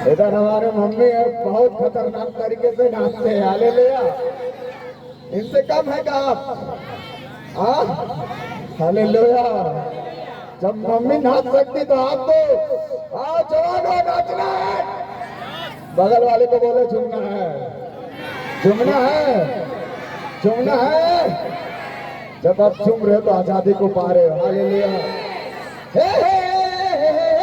इधर हमारे मम्मी है, बहुत खतरनाक तरीके से नाचते हैं। हालेलुया। इनसे कम है क्या आप? हाँ, हालेलुया। जब मम्मी नाच सकती तो आप तो आओ जवान हो, नाचना है। बगल वाले को बोले झूमना है, झूमना है, झूमना है। जब आप झूम रहे हो तो आजादी को पा रहे हो। हालेलुया। हे हे हे हे हे।